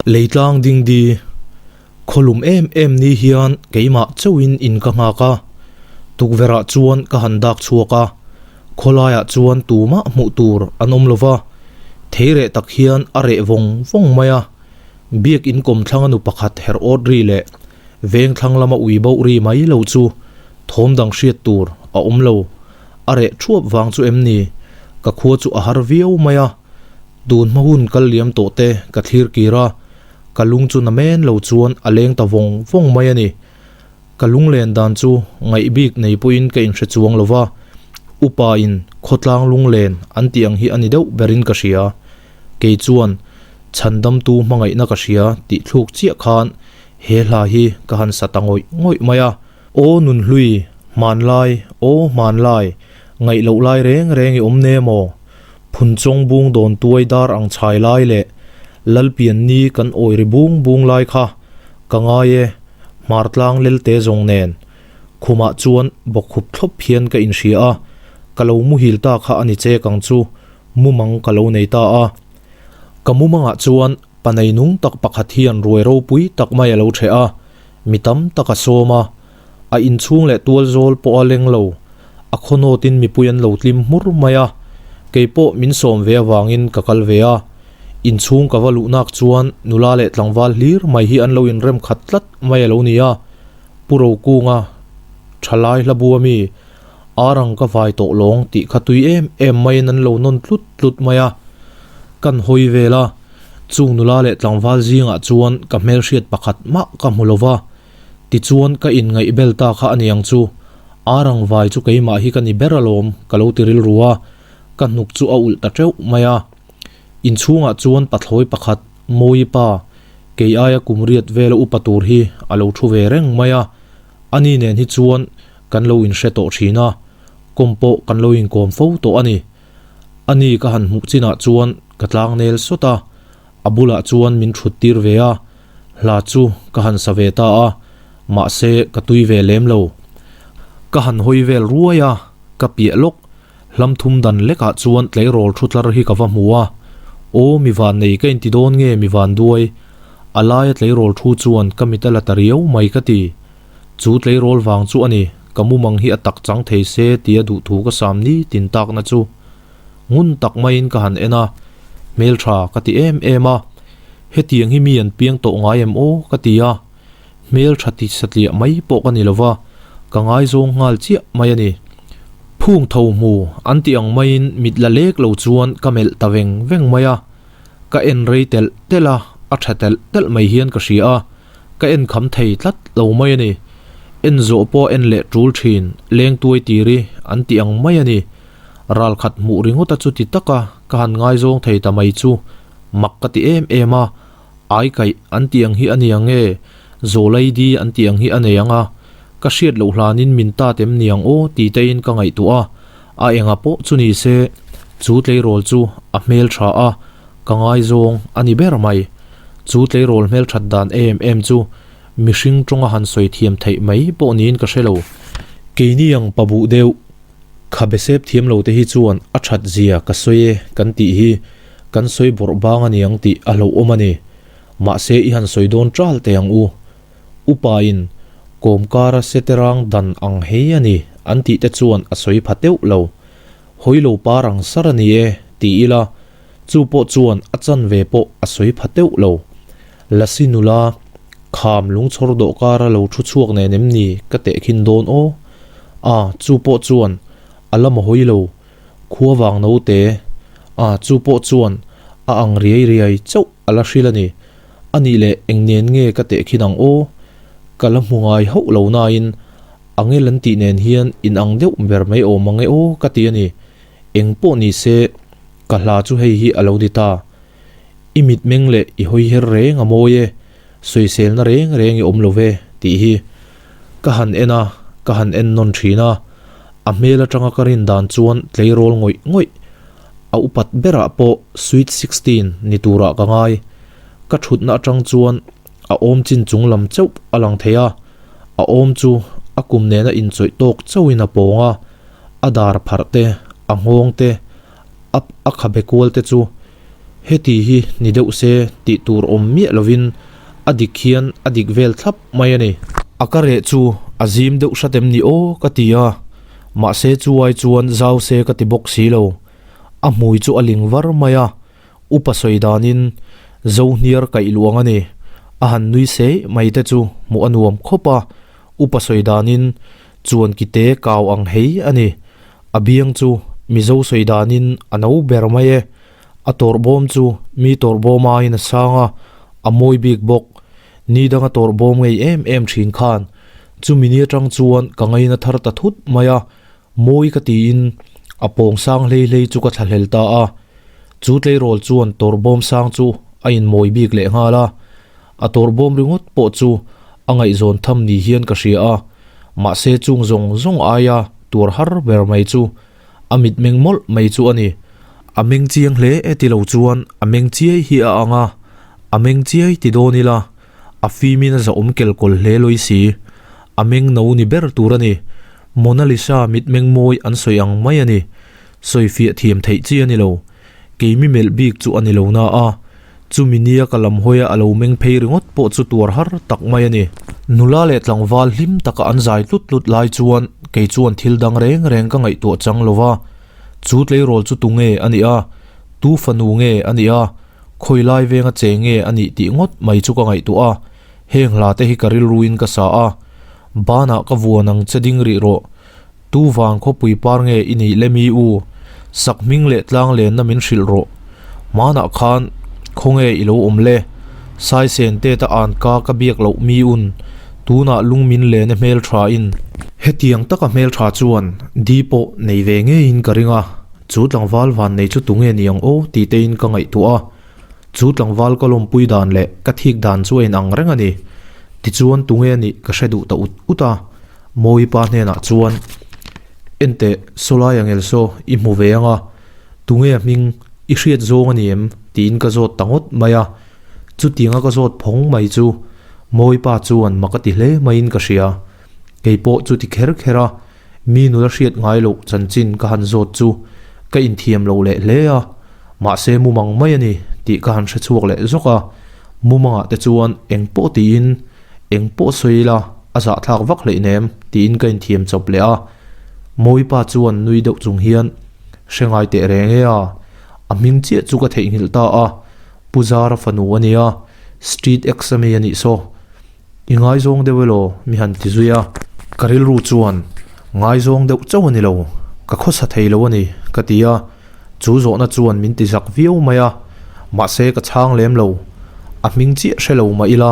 Leitlang dingdi, khawlum em em ni hian keimah chauhin in ka nghak a, tukverhah chuan ka han dak chhuak a, khawlaiah chuan tumah hmuh tur an awm lova, theireh tak hian a reh vawng vawng mai a, biak in kawmthlang a nu pakhat herh awt ri leh veng thlang lama ui boh ri mai lo chu thawm dang hriat tur a awm lo, a reh thuap vang chu em ni? Ka khua chu a har viau mai a. Tun hma hun kal liam tawh te ka thlir kir a, ka lung chu na men lo chuan a leng ta vawng vawng mai a ni. Ka lunglen dan chu ngaih bik nei pawhin ka inhre chuang lo va, upa in khawtlang lunglen an tih ang hi a ni deuh berin ka hria. Kei chuan chhandamtu hmangaihna ka hria tih thluk chiah khan he hla hi ka han sa ta ngawih ngawih mai a. Aw nunhlui, hmanlai, aw hmanlai, ngaih loh lai reng reng i awm ne maw? Phunchawng bung dawn tuai dar ang chhai lai leh Lalpian ni kan awi ri bung bung lai kha ka ngai e, hmartlang lelte zawng nen. Khumah chuan bawkkhup thlawp hian ka inhria a, ka lo muhil ta kha a ni chek ang chu, mumang ka lo nei ta a. Ka mumangah chuan pa neinung tak pakhat hian ruai ropui tak mai a lo ṭheh a, mi tam tak a sawm a, a inchhung leh tual zawl pawh a leng lo, a khawnawtin mipui an lo tlim hmur mai a, kei pawh min sawm ve avangin ka kal ve a, inchhung ka va luh nak chuan nula leh tlangval hlir mai hi an lo inrem khat tlat mai a lo ni a, Pu Rokunga thalai hla bu ami Arang ka vai tawh lawng tih kha tui em em maiin an lo nawn tlut tlut mai a, kan hawi vel a, chung nula leh tlangval zingah chuan ka hmelhriat pakhat mah ka hmu lo va, tichuan ka inngaih bel ta kha a ni ang chu, Arang vai chu keimah hi ka ni ber alawm ka lo ti rilru a, ka hnuk chu a ulh ta teuh mai a. Inchhungah chuan pathlawi pakhat Mawi pa, kei aia kum riat vela upa tur hi a lo thu ve reng mai a, ani nen hi chuan kan lo inhre tawh thin a, kawm pawh kan lo inkawm fo tawh a ni. Ani ka han hmuh chinah chuan ka tlang nel sawt a, a bulah chuan min thut tir ve a, hla chu ka han sa ve ta a, mahse ka tui ve lem lo. Ka han hawi vel ruai a, ka piah lawk, hlam thum dan lekah chuan tleirawl thu tlar hi ka va hmu a, Aw mi van nei ka inti dawn nge mi van duai? A laia tleirawl thu chuan ka mit a la ta riau mai ka ti. Chu tleirawl vang chu a ni, ka mumang hi a tak chang thei se tia duhthu ka sam ni tin takna chu. Ngun tak maiin ka han en a, hmeltha ka ti em em a, hetiang hi mi an piang tawh ngai em aw ka ti a, hmeltha ti satliah mai pawh ka ni lova, ka ngaizawng nghal chiah mai a ni. Phung tho hmu an tih ang maiin mit la lek lo chuan ka melh ta veng veng mai a, ka en rei telh telh a, a tha telh telh mai hian ka hria a. Ka en kham thei tlat lo mai a ni. En zawh pawh en leh tul thin, leng tuai tiri an tih ang mai a ni. Ral khat hmuh ringawta chuti taka ka han ngaizawng thei ta mai chu mak ka ti em em a, ai kaih an tih ang hi a ni ang e, Zawlaidi an tih ang hi a nei ang a, ka hriat loh hlanin min tat em ni ang aw ti tein ka ngaihtuah a, a enga pawh chu ni se chu tleirawl chu a hmel tha a, Ka ngaizawng a ni ber mai. Chu tleirawl hmelthat dan em em chu mihring tawnga han sawi thiam theih mai pawh niin ka hre lo. Keini ang pa buh deuh, khabe sep thiam lo te hi chuan a that zia ka sawi e kan tih hi kan sawi bawrh bang a niang tih a hlauhawm a ni. Mahse i han sawi dawn ṭal teh ang u. Upa in kawmkara seterang dan ang hei a ni an tih te chuan a sawi pha teuh lo. Hawi lo par ang sar a ni e ti ila Chu pawh chuan a chanve pawh a sawi pha teuh lo. Lasi nula, kham lungchhawr dawh kara lo thu chhuak nen em ni ka tehkhin dawn aw? A, chu pawh chuan a la mahawi lo. Khua vang naute, a, chu pawh chuan a ang riai riai chauh a la hrilh a ni. A nih leh eng nen nge ka tehkhin ang aw? Ka la hmu ngai hauh lo nain angel an tih nen hian inang deuh ber mai awm ang e aw ka ti a ni. Eng pawh ni se, ka hla chu hei hi a lo ni ta. I mitmeng leh i hawi her reng a mawi e, sawiselna reng reng i awm lo ve, tih hi. Ka han en a, ka han en nawn thin a, a hmel atanga ka rin dan chuan tleirawl ngawih ngawih, a upat berah pawh sweet 16 ni turah ka ngai. Ka thutna atang chuan a awm chin chung lam chauh a lang thei a, a awm chu a kum nena inchawih tawk chauhin a pawng a, a dar pharh te, a nghawng te, a a khabe kual te chu. Heti hi ni deuh se tih tur awm miah lovin a dik hian a dik vel thlap mai a ni. A ka reh chu a zim deuh hrat em ni aw ka ti a, mahse chu ai chuan zau se ka ti bawk si lo. A hmui chu a ling var mai a, upa sawi danin Zohniar kaih luang a ni. A han nui sei mai te chu hmuh a nuam khawp a, upa sawi danin chuan kite kau ang hei a ni. A biang chu Mizo sawi danin a no ber mai e. A tawrhbawm chu mi tawrhbawm aiin a sang a, a mawi bik bawk. Ni danga tawrhbawm ngei em em thin khan chumi ni atang chuan ka ngaina thar ta thut mai a, mawi ka tiin a pawng sang hlei hlei chu ka thlahlel ta a. Chu tleirawl chuan tawrhbawm sang chu a inmawi bik leh nghal a, a tawrhbawm ringawt pawh chu a ngaihzawn tham ni hian ka hria a, mahse chung zawng zawng aia tuar har ber mai chu A mitmeng mawlh mai chu a ni. A meng chiang hle e ti lo chuan a meng chiai hi a ang a, a meng chiai ti dawn ila a fimin a zahawm kelkawl hle lawi si. A meng no ni ber tur a ni. Mona Lisa mitmeng mawi an sawi ang mai a ni. Sawifiah thiam theih chi a ni lo. Keimi melh bik chu a ni lo na a, chumi nia ka lam hawia a lo meng phei ringawt pawh chu tuar har tak mai a ni. Nula leh tlangval hlim taka an zai tlut tlut lai chuan kei chuan thil dang reng reng ka ngaihtuah chang lo va, chu tleirawl chu tu nge a nih a, tu fanu nge a nih a, khawi lai venga che nge a nih tih ngawt mai chu ka ngaihtuah a, heng hla te hi ka rilruin ka sa a, banah ka vuan ang che ding rih rawh. Tu vang khawpui par nge i nih le mi u? Sak hming leh tlang lenna min hrilh rawh. Hmanah khan khawnge i lo awm le? Saisen te ta an ka ka biak loh mi un, tunah lung min len e hmel tha in. Hetiang taka hmel tha chuan di pawh nei ve ngeiin ka ring a, chu tlangval van nei chu tunge ni ang aw tih tein ka ngaihtuah a. Chu tlangval ka lawmpui dan leh ka thik dan chu a inang reng a ni. Tichuan tunge a nih ka hre duh ta ut ut a. Mawipa hnenah chuan, Enteh, sawlai angel saw i hmu ve ang a, tunge a hming i hriat zawng a ni em? tiin ka zawt ta ngawt mai a. Chutianga ka zawt phawng mai chu Mawipa chuan mak a ti hle maiin ka hria. Kei pawh chuti kher kher a, mi nula hriat ngai loh chanchin ka han zawt chu ka inthiam lo leh hle a, mahse mumang mai a ni tih ka han hre chhuak leh zawk a. Mumangah te chuan eng pawh tiin Eng pawh sawi ila, a zahthlak vak hleih nem, tiin ka inthiam chawp leh a. Mawipa chuan nui deuh chung hian, Hre ngai teh reng e a, a hming chiah chu ka theihnghilh ta a, Pu Zara fanu a nia, Street X ami a nih saw. I ngaizawng deuh elaw mi han ti zui a. Ka rilru chuan, Ngaizawng deuh chauh a ni lo, ka khawsa thei lo a ni, ka ti a. Chu zawhna chuan min ti zak viau mai a, mahse ka chhang lem lo. A hming chiah hre lo mah ila,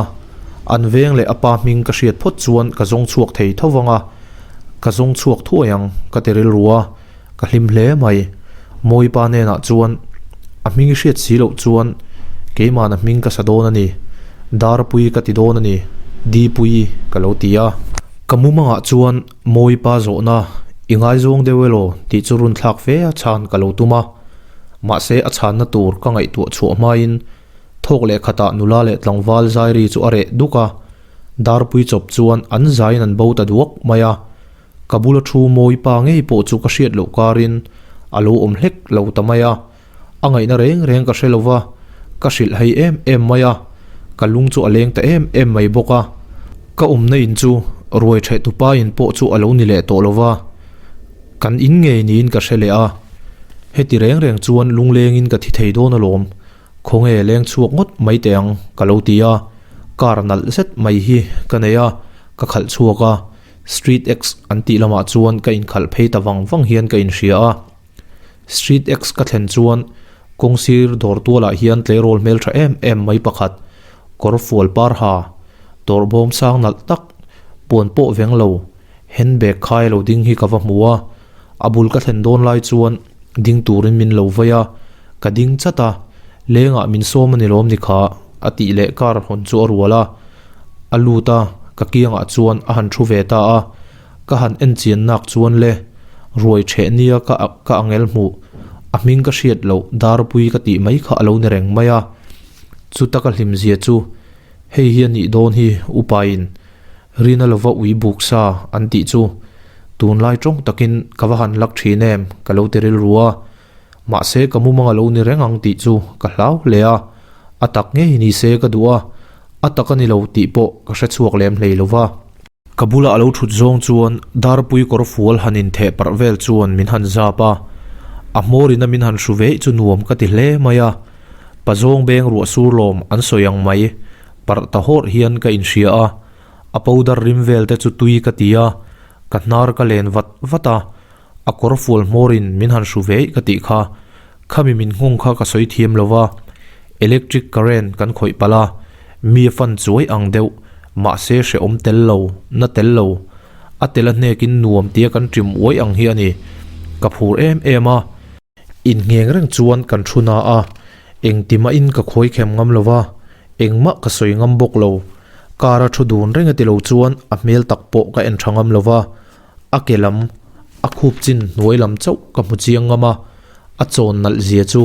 an veng leh a pa hming ka hriat phawt chuan ka zawng chhuak thei tho vang a, ka zawng chhuak thuai ang ka ti rilru a, ka hlim hle mai. Mawipa hnenah chuan a hming i hriat si loh chuan keimahna hming ka sa dawn a ni, Darpui ka ti dawn a ni, Dipui ka lo ti a. Ka mumangah chuan Mawipa zawhna, i ngaizawng deuh elaw tih chu run thlak fe a chhan ka lo tum a. Mahse a chhanna tur ka ngaihtuah chhuah hmain thawk leh khatah nula leh tlangval zairi chu a reh duk a, darpui chawp chuan an zaiin an bo ta duak mai a. Ka bula thu Mawipa ngei pawh chu ka hriat loh karin a lo awm hlek lo ta mai a. A ngaihna reng reng ka hre lo va, ka hrilh hei em em mai a, ka lung chu a leng ta em em mai bawk a. Ka awmna in chu ruai ṭheh tupa in pawh chu a lo ni leh tawh lo va, kan in ngei niin ka hre leh a. Heti reng reng chuan lunglengin ka thi thei dawn alawm, khawnge leng chhuak ngawt mai teh ang ka lo ti a, car nalh zet mai hi ka nei a, ka khalh chhuak a, Street X an tih lamah chuan ka inkhalh phei ta vang vang hian ka inhria a. Street X ka thlen chuan kawng sir dawr tualah hian tleirawl hmeltha em em mai pakhat, kawr fual par ha, tawrhbawm sang nalh tak, puan pawh veng lo, handbag khai lo ding hi ka va hmu a. A bul ka thlen dawn lai chuan ding turin min lo vei a, ka ding chat a, lengah min sawm a ni lawm ni kha a tih leh car hawn chu a rual a, a lut a, ka kiangah chuan a han thu ve ta a. Ka han en chian nak chuan le, ruai ṭheh nia ka ka angel hmuh, a hming ka hriat loh Darpui ka tih mai kha a lo ni reng mai a. Chuta ka hlim zia chu, hei hi a nih dawn hi upain Rina lova ui buk sa an tih chu tunlai tawng takin ka va han lak ṭhin em ka lo ti rilru a. Mahse ka mumang a lo ni reng ang tih chu ka hlau hle a, a tak ngei ni se ka duh a, a tak a ni lo tih pawh ka hre chhuak lem hlei lo va. Ka bulah a lo thut zawng chuan darpui kawr fual han intheh parh vel chuan min han zap a, a hmawrina min han hru veih chu nuam ka ti hle mai a, pazawng beng ruah sur lawm an sawi ang mai parh ta hawrh hian ka inhria a, a powder rim vel te chu tui ka ti a, ka hnar ka len vat vat a, a kawr fual hmawrin min han hru veih ka tih kha, khami min nghawng kha ka sawi thiam lo va, electric current kan khawih palh a, mi a fan chuai ang deuh, mahse hrehawm tel lo, na tel lo, a tel a hnekin nuam tia kan ṭim uai ang hi a ni, ka phur em em a. Inngheng reng chuan kan thu na a, engtimahin ka khawi khem ngam lo va, engmah ka sawi ngam bawk lo. Car a thu dun reng a ti lo chuan a hmel tak pawh ka en tha ngam lo va, a ke lam, a khup chin hnuai lam chauh ka hmu chiang ngam a, a chawn nalh zia chu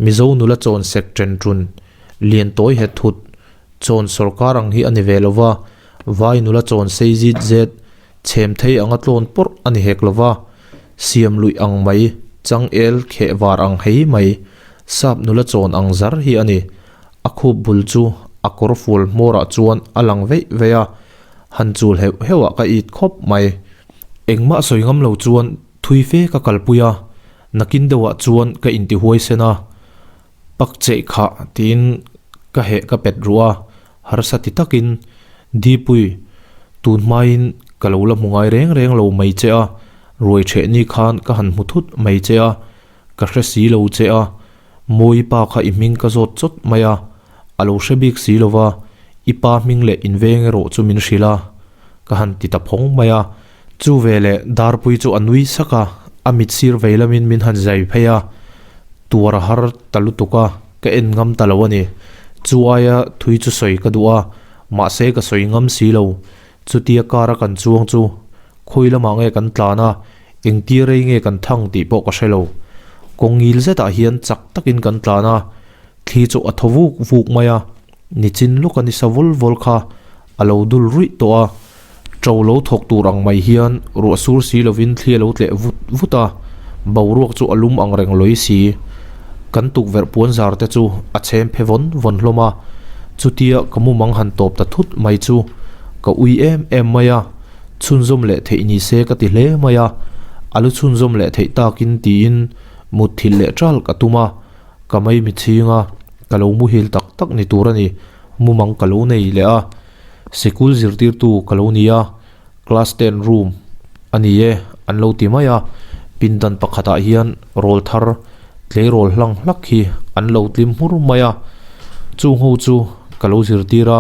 Mizo nula chawn sek ṭen ṭun, lian tawi het thut, chawn sawrkar ang hi a ni ve lo va, vai nula chawn sei zit zet, Chhem thei anga tlawn pawrh a ni hek lova, siam luih ang mai, changel kheh var ang hei mai, sap nula chawn ang zar hi a ni. A khup bul chu a kawr fual hmawrah chuan a lang veih veih a, han chul heuh heuh ah ka it khawp mai. Engmah sawi ngam lo chuan thui fe ka kalpui a, nakin deuhah chuan ka intihuai sen a, Pak cheih khah tiin ka heh ka pet ruh a, harsa ti takin, Dipui, tun hmain ka lo la hmu ngai reng reng lo mai che a, ruai ṭheh ni khan ka han hmu thut mai che a, ka hre si lo che a, Mawi pa kha i hming ka zawt chawt mai a, a lo hre bik si lo va, i pa hming leh inveng erawh chu min hrilh a, ka han ti ta phawng mai a. Chu veleh Darpui chu a nui sak a, a mit sir vei lamin min han zai phei a, tuar a har ta lutuk a, ka en ngam ta lo a ni. Chu aia thui chu sawi ka duh a, mahse ka sawi ngam si lo. Chutia car a kan chuang chu khawi lamah nge kan tlan a, engtir rei nge kan thang tih pawh ka hre lo. Kawng ngil zetah hian chak takin kan tlan a, thli chu a thaw vuk vuk mai a, nichin lawka nisa vawl vawl kha a lo dul ruih tawh a. Ṭo lo thawk tur ang mai hian ruah sur si lovin thli a lo tleh vut vut a, boruak chu a lum ang reng lawi si. Kan tukverh puan zar te chu a chhem phe vawn vawn hlawm a, chutia ka mumang han tawp ta thut mai chu ka ui em em mai a, chhunzawm leh theih ni se ka ti hle mai a, a lu chhunzawm leh theih takin tiin mutthilh leh ṭal ka tum a, ka maimi chhing a, ka lo muhil tak tak ni tur a ni, mumang ka lo nei leh a. Sikul zirtirtu ka lo ni a, class ten room a ni e an lo ti mai a, pindan pakhatah hian rawl thar tleirawl hlang hlak hi an lo tlim hmur mai a, chung ho chu ka lo zirtir a,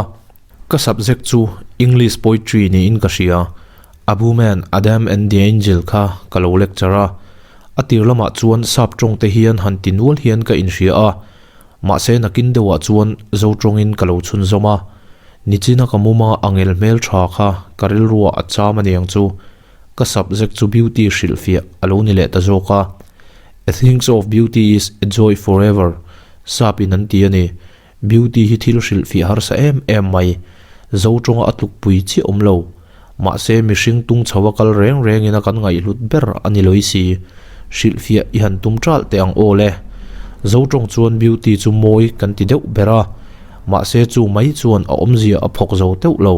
ka subject chu English poetry niin ka hria, Abu Man, Adam and the Angel kha ka lo lecture a, a tir lamah chuan sap tawng te hian han ti nual hian ka inhria a. Mahse nakin deuhah chuan zo tawngin ka lo chhunzawm a, nichina ka muma angel hmel tha kha ka rilruah a cham a niang chu ka subject chu beauty hrilhfiah a lo ni leh ta zawk a. A things of beauty is a joy forever sap in an ti a ni. Beauty hi thil hrilhfiah harsa em em mai, zo tawnga a tlukpui chiah awm lo. Mahse mihring tung chho a kal reng rengin a kan ngaihhlut ber a ni lawih si. Hrilhfiah i han tum ṭalh teh ang aw le. Zo ṭawng chuan beauty chu mawi kan ti deuh ber a, mahse chu mai chuan a awmzia a phawk zo teuh lo.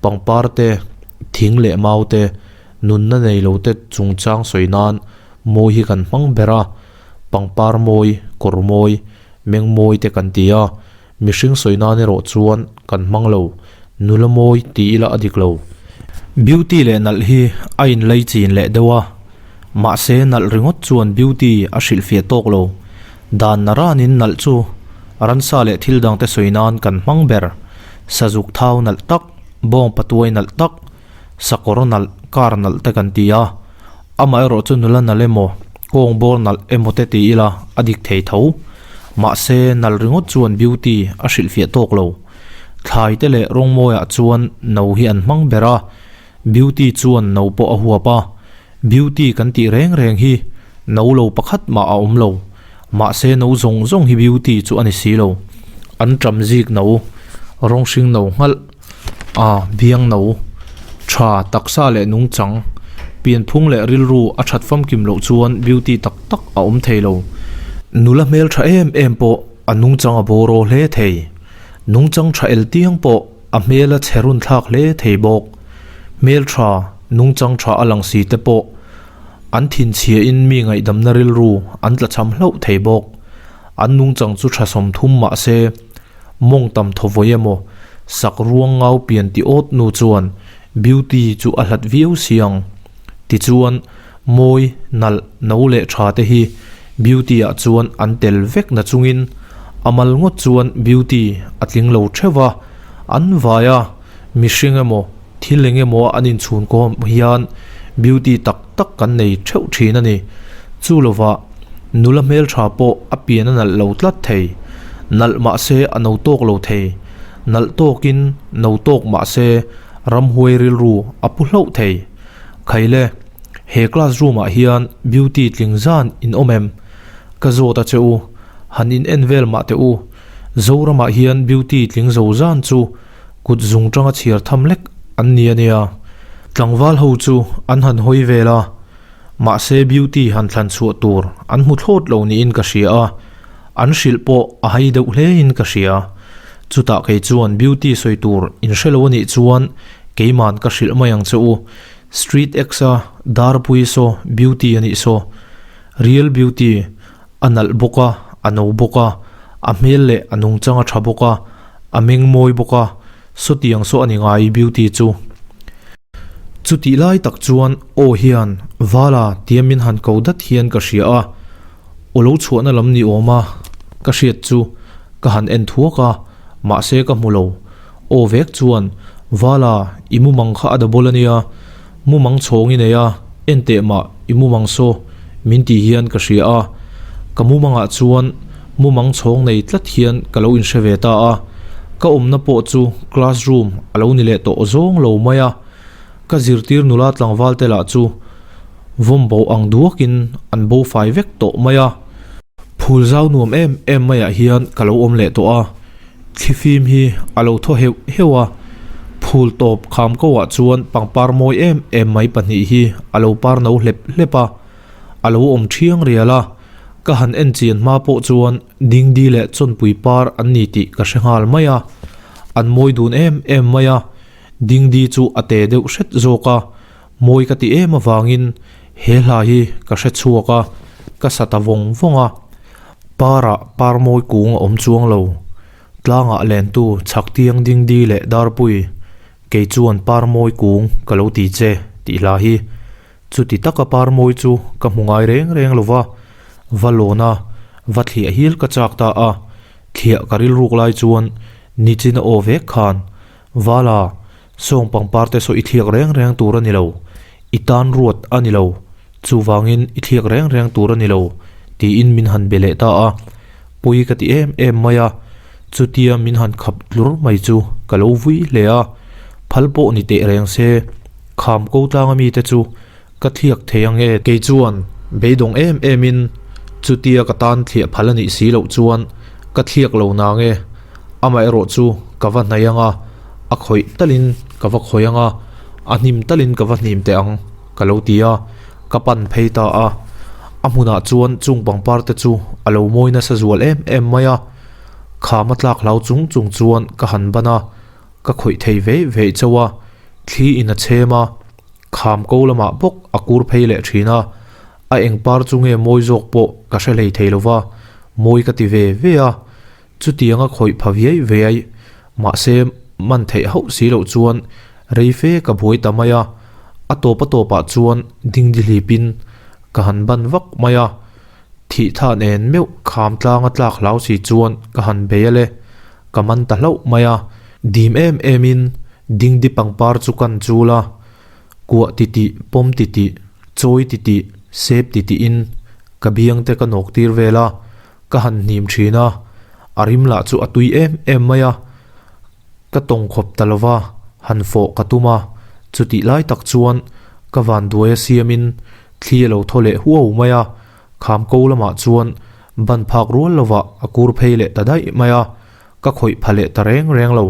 Pangpar te, thing leh mau te, nunna nei lo te chungchang sawi nan mawi hi kan hmang ber a, pangpar mawi, kawr mawi, meng mawi te kan ti a. Mihring sawi nan erawh chuan kan hmang lo, nula mawi ti ila a dik lo. Beauty leh nalh hi a inlei chin leh deuh a, mahse nalh ringawt chuan beauty a hrilhfiah tawk lo. Dan na ranin nalh chu ransa leh thil dangte sawi nan kan hmang ber. Sazuk thau nalh tak, bawng patuai nalh tak, sakawr nalh, car nalh te kan ti a. Amaherawh chu nula nalh emaw, kawng bawr nalh emaw te ti ila a dik thei tho. Mahse, nalh ringawt chuan beauty a hrilhfiah tawk lo. Thlai te leh rawngmawiah chuan no hi an hmang ber a, beauty chuan no pawh a huap a. Beauty kan tih reng reng hi no lo pakhat mah a awm lo. Mahse, no zawng zawng hi beauty chu a ni si lo. An ṭam zik no, rawng hring no nghalh. A biang no, tha, taksa leh nungchang, pianphung leh rilru a that famkim loh chuan beauty tak tak a awm thei lo. Nula hmel tha em em pawh a nungchang a bawraw hle thei. Nungchang tha el tiang pawh a hmel a chhe run thlak hle thei bawk. Hmel tha, nungchang tha a lang si te pawh an thinchhia in mi ngaihdamna rilru an tlachham hlauh thei bawk. An nungchang chu tha 30 mah se mawng tam thaw vawi emaw sak ruang ngau pian ti awt nu chuan beauty chu a hlat viau si ang. Tichuan mawi, nalh, no leh tha te hi beauty ah chuan an tel vek na chungin a mal ngawt chuan beauty a tling lo theuh va, an vai a, mihring emaw thil eng emaw an inchhun kawm hian beauty tak tak kan nei theuh thin a ni. Chu lovah nula hmeltha pawh a pian a nalh lo tlat thei, nalh mahse a no tawk lo thei, nalh tawkin no tawk mahse ramhuai rilru a pu hlauh thei. Khaile, he class room ah hian beauty tling zan in awm em? Ka zawt a che u, han in en vel mah teh u. Zoramah hian beauty tling zo zan chu kut zung tanga chhiar tham lek an ni a nia. Tlangval ho chu an han hawi vel a, mahse beauty han thlan chhuah tur an hmu thlawt lo niin ka hria a, an hrilh pawh a hai deuh hle in ka hria. Chutah kei chuan beauty sawi tur in hre lo a nih chuan keiman ka hrilh mai ang che u. Street X a Darpui saw beauty a nih saw. Real beauty a nalh bawk a, a no bawk a, a hmel leh a nungchang a tha bawk a, a meng mawi bawk a, sawtiang saw a ni ngai beauty chu. Chutih lai tak chuan aw hian Vala tia min han ko dat hian ka hria a, aw lo chhuahna lam ni awm a ka hriat chu ka han en thuak a, mahse ka hmu lo. Aw vek chuan Vala i mumang kha a double a nia, mumang chhawng i nei a, en teh mah i mumang saw min tih hian ka hria a, ka mumangah chuan mumang chhawng nei tlat hian ka lo inhre ve ta a, ka awmna pawh chu classroom a lo ni leh tawh zawng lo mai a, ka zirtir nula tlangval te lah chu vawm bo ang duakin an bo fai vek tawh mai a. Phul zau nuam em em maiah hian ka lo awm leh tawh a. Thlifim hi a lo thaw heuh heuh a, phul tawp kham ko ah chuan pangpar mawi em em mai pahnih hi a lo par no hlep hlep a, a lo awm thiang rial a, ka han en chian hma pawh chuan Dingdi leh Chawnpui par an ni tih ka hre nghal mai a, an mawi dun em em mai a, Dingdi chu a te deuh hret zawk a, mawi ka ti em avangin he hla hi ka hre chhuak a, ka sa ta vawng vawng a. Parah par mawi kung a awm chuang lo. Tlangah lentu Chhaktiang Dingdi leh Darpui, kei chuan par mawi kung ka lo ti che tih hla hi. Chuti taka par mawi chu ka hmu ngai reng reng lo va, va lawn a, va thliah hil ka chak ta a, thliah ka rilruk lai chuan nichin a aw vek khan, Vala, sawng pangpar te saw i thliak reng reng tur a ni lo, i tan ruat a ni lo. Chuvangin i thliak reng reng tur a ni lo, tiin min han be leh ta a. Pawi ka ti em em mai a, chutia min han khap tlur mai chu ka lo vui hle a. Phal pawh ni teh reng se, kham ko tlanga mite chu ka thliak thei ang e. Kei chuan beidawng em emin chutia ka tan thliah phal a nih si loh chuan ka thliak lo nang e. Amaherawh chu ka va hnaih ang a, a khawih talin ka va khawih ang a, a hnim talin ka va hnim teh ang. Ka lo ti a, ka pan phei ta a. A hmunah chuan chung pangpar te chu a lo mawi nasa zual em em mai a. Kham a tlak hlau chung chung chuan ka han ban a, ka khawih thei veih veih chauh a. Thli in a chhem a, kham ko lamah bawk a kur phei leh thin a. A eng par chu nge mawi zawk pawh ka hre hlei thei lova, mawi ka ti ve ve a. Chutianga khawih pha viai viai, mahse man theih hauh si loh chuan rei fe ka buai ta mai a, a tawp a tawpah chuan dingdi hlipin ka han ban vak mai a, thih tha nen meuh kham tlanga tlak hlau si chuan ka han bei a le, ka man ta hlauh mai a, dim em emin dingdi pangpar chu kan chul a, kuah titih, pawm titih, chawi titih, sep titihin ka biang te ka nawk tir vel a. Ka han hnim thin a, a rim lah chu a tui em em mai a, ka tawng khawp ta lo va, han fawh ka tum a, chutih lai tak chuan ka vanduai a siamin thli a lo thaw leh huau mai a, kham ko lamah chuan ban phak rual lovah a kur phei leh ta daih mai a, ka khawih pha leh ta reng reng lo.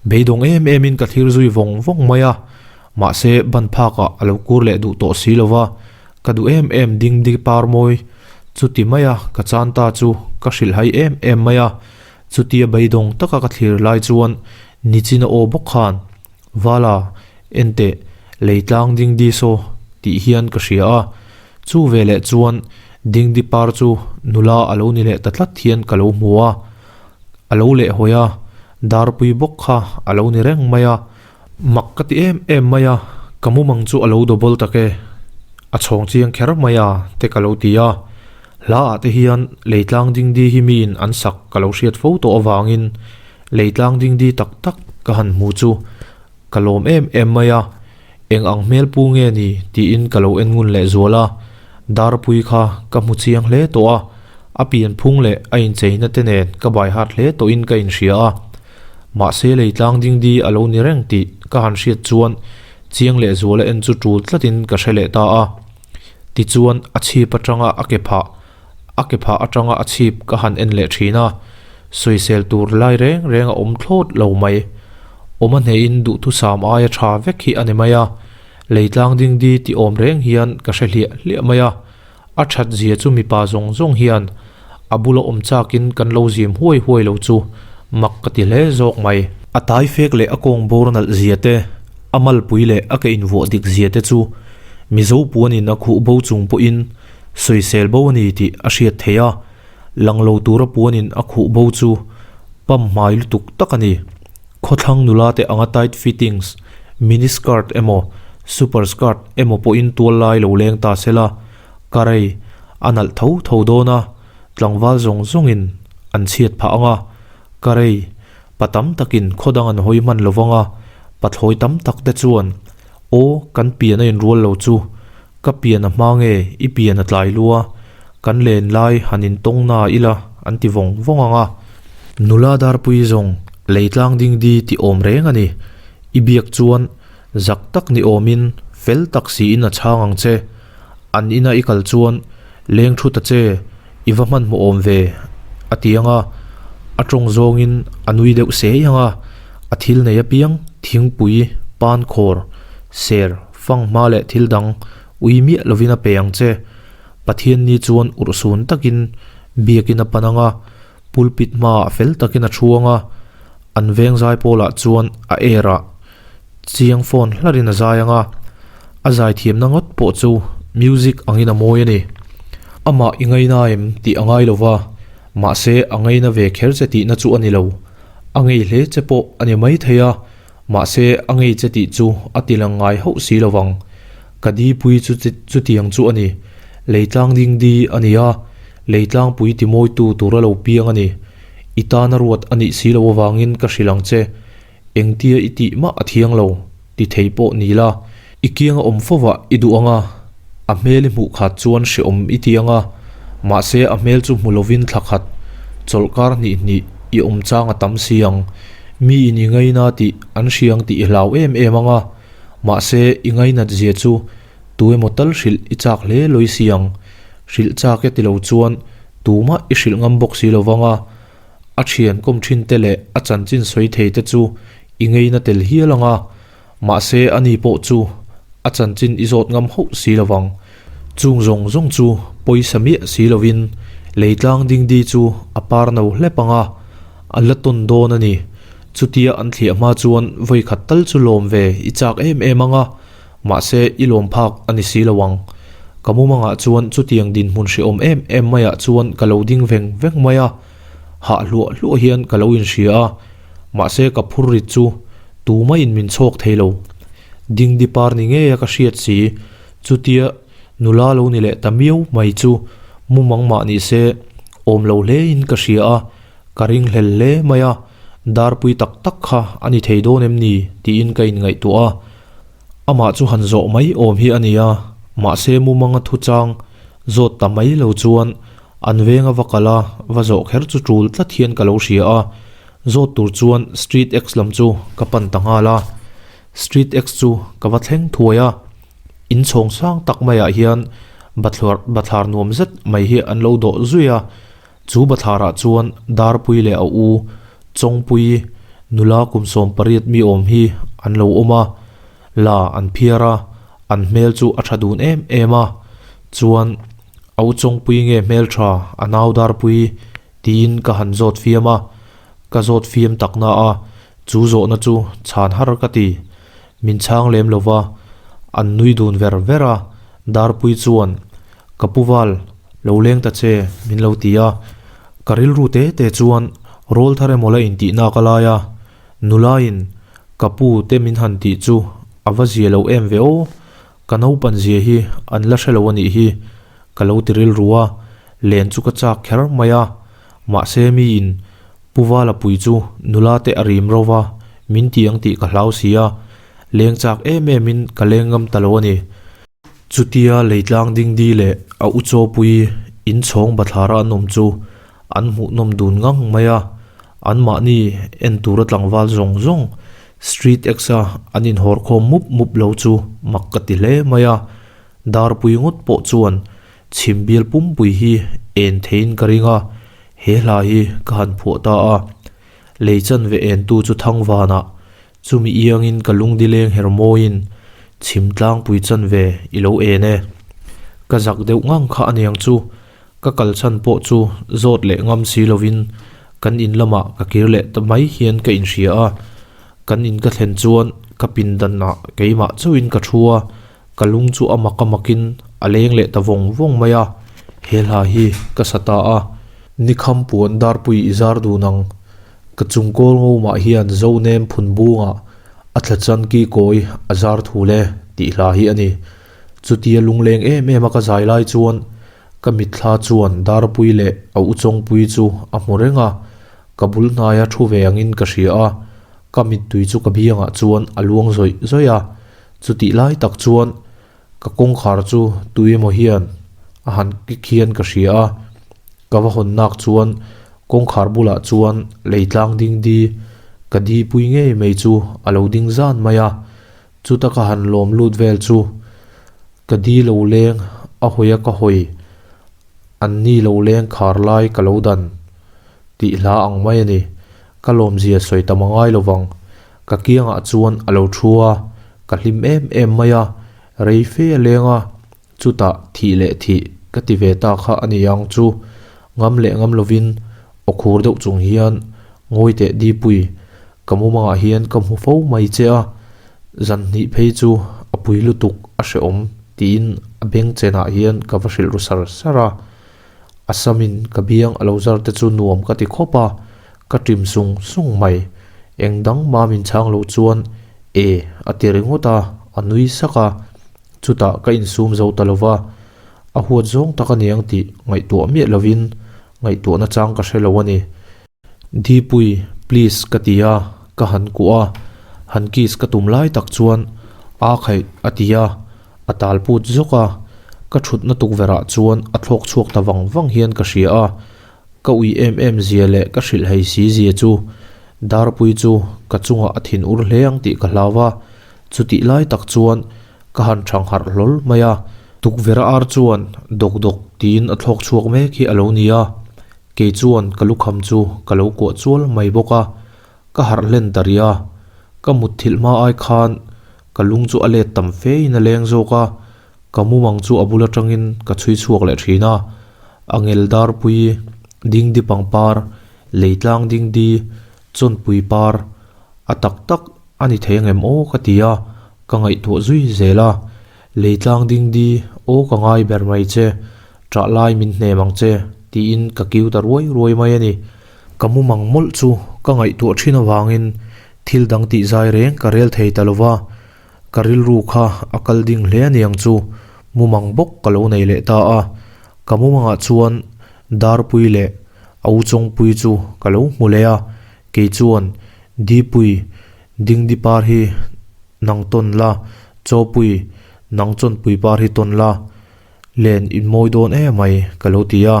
Beidawng em emin ka thlir zui vawng vawng mai a, mahse ban phakah a lo kur leh duh tawh si lo va, ka duh em em ding dik par mawi. Chuti maia ka chan ta chu ka hrilhhai em em mai a, chutia beidawng taka ka thlir lai chuan Nichina aw bawk khan, Vala, enteh, leitlang dingdi saw tih hian ka hria a. Chu veleh chuan dingdi par chu nula a lo ni leh ta tlat hian ka lo hmu a. A lo lehhawi a, darpui bawk kha a lo ni reng mai a. Mak ka ti em em mai a, ka mumang chu a lo double tak e, a chhawng chiang kher mai a te ka lo ti a. Hla ah te hian leitlang dingdi hi miin an sak ka lo hriat fo tawh avangin leitlang dingdi tak tak ka han hmu chu ka lawm em em mai a, eng ang hmel pu nge ni tiin ka lo en ngun leh zual a, darpui kha ka hmu chiang hle tawh a, a pianphung leh a incheina te nen ka baihat hle tawhin ka inhria a. Mahse leitlang dingdi a lo ni reng tih ka han hriat chuan chiang leh zuala en chu tul tlatin ka hre leh ta a. Tichuan a chhip atanga a ke phah, a ke phah atanga a chhip ka han en leh thin a, sawisel tur lai reng reng a awm thlawt lo mai. Awm a hnehin duhthusam aia tha vek hi a ni mai a, leitlang dingdi tih awm reng hian ka hre hliah hliah mai a. A that zia chu mipa zawng zawng hian a bula awm chakin kan lo zim huai huai lo chu mak ka ti hle zawk mai. A tai fek leh a kawng bawr nalh zia te, a malpui leh a ke invuah dik zia te chu Mizo puanin a khuh bo chung pawhin sawisel bo a ni tih a hriat theih a, lang lo tura puanin a khuh bo chu pam hmai lutuk tak a ni. Khawthlang nula te anga tight fittings, mini skirt emaw super skirt emaw pawhin tual lai lo leng ta sela, ka rei a nalh tho tho dawn a, tlangval zawng zawngin an chhiat phah ang a, ka rei pa tam takin khaw dang an hawi hman lo vang a, pathlawi tam tak te chuan aw kan pian a inrual lo chu, ka pian a hma nge i pian a tlai lua, kan len lai han intawng na ila an ti vawng vawng ang a. Nula darpui zawng leitlang dingdi tih awm reng a ni. I biak chuan zak tak ni awmin fel tak siin a chhang ang che. An ina i kal chuan leng thu ta che i va hmanhmawh awm ve a ti ang a, a tawng zawngin a nui deuh sei ang a, a thil nei apiang thingpui, pankhawr, ser, fanghma leh thil dang ui miah lovin a pe ang che. Pathian ni chuan urhsun takin biakin a pan ang a, pulpit hmaah fel takin a thu ang a, an veng zai pawlah chuan a air ah chiang phone hlarin a zai ang a, a zai thiamna ngawt pawh chu music angin a mawi a ni. Amah i ngaina em tih a ngai lo va, mahse a ngaina ve kher che tihna chu a ni lo. A ngei hle che pawh a ni maithei a, Mahse, a ngei che tih chu a ti lang ngai hauh si lo vang. Ka dipui chu chutiang chu a ni. Leitlang dingdi a ni a, leitlangpui timawitu tura lo piang a ni. I tana ruat a nih si lo avangin ka hrilh ang che. Engtia i tih mah a thiang lo, ti thei pawh ni la. I kianga awm fovah i duh ang a, a hmel i hmuh khat chuan hrehawm i ti ang a, mahse a hmel chu hmu lovin thla khat, chawlhkar hnih hnih i awm chang a tam si ang. Mi in i ngaina tih an hriang tih i hlau em em ang a, mahse i ngainat zia chu tu emaw tal hrilh i chak hle lawi si ang. Hrilh chak e ti lo chuan tumah i hrilh ngam bawk si lo vang a, a thian kawm thin te leh a chanchin sawi thei te chu i ngaina tel hial ang a. Mahse ani pawh chu a chanchin i zawt ngam hauh si lo vang. Chung zawng zawng chu pawisa miah si lovin leitlang dingdi chu a par no hlep ang a, a la tawn dawn a ni. Chutia an thliah hma chuan vawi khat tal chu lawm ve i chak em em ang a, mahse i lawm phak a ni si lo ang. Ka mumangah chuan chutiang dinhmun hrehawm em em maiah chuan ka lo ding veng veng mai a, hah hluah hluah hian ka lo inhria a, mahse ka phur rit chu Tumah-in min chhawk thei lo. Dingdi par ni ngei a ka hriat si, chutia nula lo ni leh ta miau mai chu mumang mah ni se awm lo hle in ka hria a, ka ring hlel hle mai a, darpui tak tak kha a ni thei dawn em ni tiin ka inngaihtuah a. Amah chu han zawh mai awm hi a ni a, mahse mumanga thuchang zawt ta mai lo chuan an venga va kal a, va zawh kher chu tul tlat hian ka lo hria a, Zawt tur chuan Street X lam chu ka pan ta nghal a, Street X chu ka va thleng thuai a, in chhawng sang tak maiah hian bathlar bathlar nuam zet mai hi an lo dawh zui a, chu bathlarah chuan Darpui leh a u Chawngpui nula kum 18 mi awm hi an lo awm a, la an phiar a, an hmel chu a tha dun em em a, chuan. A u Chawngpui nge hmeltha a nau Darpui tiin ka han zawt fiam a, ka zawt fiam tak na a, chu zawhna chu chhan har ka ti. Min chhang lem lo va, an nui dun ver ver a, Darpui chuan, Ka pu val, lo leng ta che, min lo ti a. Ka rilru te te chuan rawl thar emaw la intih nak a lai a, nulain ka pu te min han tih chu a va zia lo em ve aw, ka naupan zia hi an la hre lo a nih hi, ka lo ti rilru a, len chu ka chak kher mai a, mahse miin Pu Vala pui chu nula te a rim ro va, min ti ang tih ka hlau si a, leng chak em em in ka leng ngam ta lo a ni. Chutia leitlang dingdi leh a u chawpui inchhawng bathlara an awm chu an hmuhnawm dun ngang mai a, anmahni en tura tlangval zawng zawng street X-a an inhawr khawm mup mup lo chu mak ka ti hle mai a, darpui ngawt pawh chuan chhim bial pumpui hi en theiin ka ring a, he hla hi ka han phuah ta a. Lei chanve entu chu Thangvanah Chumi iangin ka lungdi leng her mawiin chhim tlangpui chanve i lo en e. Ka zak deuh ngang kha aniang chu ka kal chhan pawh chu zawt leh ngam si lovin kan in lamah ka kir leh ta mai hian ka inhria a. Kan in ka thlen chuan ka pindanah keimah chauhin ka thu a, ka lung chu a mak a makin a leng leh ta vawng vawng mai a, he hla hi ka sa ta a. Nikham puan darpui i zar dun ang. Ka chung kawl ngo mah hian Zonem phun bungah a thla chan ki kawi a zar thul e tih hla hi a ni. Chutia lungleng em em a ka zai lai chuan ka mitthla chuan Darpui leh a u Chawngpui chu a hmu reng a, ka bul hnaia thu ve angin ka hria a, ka mittui chu ka biangah chuan a luang zawih zawih a. Chutih lai tak chuan ka kawngkhar chu tui emaw hian a han kik hian ka hria a, ka va hawn nak chuan Kawngkhar bulah chuan leitlang ding di ka di pui ngei mai chu a lo ding zan mai a, chuta ka han lawm lut vel chu ka di lo leng a hawi a ka hawi an ni lo leng khar lai ka lo dan tih hla ang mai a ni. Ka lawmzia sawi tam a ngai lo vang. Ka kiangah chuan a lo thu a, ka hlim em em mai a, rei fe a leng a, Chutah thih leh thih ka ti ve ta kha a ni ang chu. Ngam leh ngam lovin aw khur deuh chung hian ngawi teh Dipui, ka mumangah hian ka hmu fo mai che a, zan hnih phei chu a pui lutuk a hrehawm tiin a beng chenah hian ka va hrilh ru sar sar a. A samin ka biang a lo zar te chu nuam ka ti khawp a, ka ṭim sung sung mai. Eng dang mah min chhang loh chuan e a ti ringawt a, a nui sak a. Chutah ka insum zo ta lova, a huat zawng tak a niang tih ngaihtuah miah lovin ngaihtuahna chang ka hre lo a ni. Dipui, please ka ti a, ka han kuah a, han kiss ka tum lai tak chuan aa khaih a ti a, a tal put zawk a, ka thutna tukverh ah chuan a thlawk chhuak ta vang vang hian ka hria a, ka ui em em zia leh ka hrilh hei si zia chu Darpui chu ka chungah a thin ur hle ang tih ka hlau a, Chutih lai tak chuan ka han thang harh hlawl mai a, tukverh ar chuan dawk dawk tiin a thlawk chhuak mek hi a lo ni a, kei chuan ka lukham chu ka lo kuah chual mai bawk a, ka harh hlen ta rih a, ka mutthilh hma ai khan ka lung chu a let tam fe in a leng zawk a, ka mumang chu a bul atangin ka chhui chhuak leh thin a, a ngel darpui, dingdi pangpar, leitlang dingdi, chawnpui par a tak tak A ni thei angem aw ka ti a, ka ngaihtuah zui zel a. Leitlang dingdi aw ka ngai ber mai che, ṭah lai min hnem ang che tiin ka kiu ta ruai ruai mai a ni. Ka mumang mawlh chu ka ngaihtuah ṭhin avangin thil dang tih zai reng ka rel thei ta lo va, ka rilru kha a kal ding hle a niang chu mumang bawk ka lo nei leh ta a. Ka mumangah chuan Darpui leh a u Chawngpui chu ka lo hmu leh a, Kei chuan, Dipui, Dingdi par hi nang tawn la, Chawpui, nang chawnpui par hi tawn la, len in mawi dawn em mai, ka lo ti a.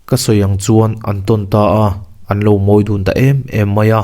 Ka sawi ang chuan an tawn ta a, an lo mawi dun ta em em mai a.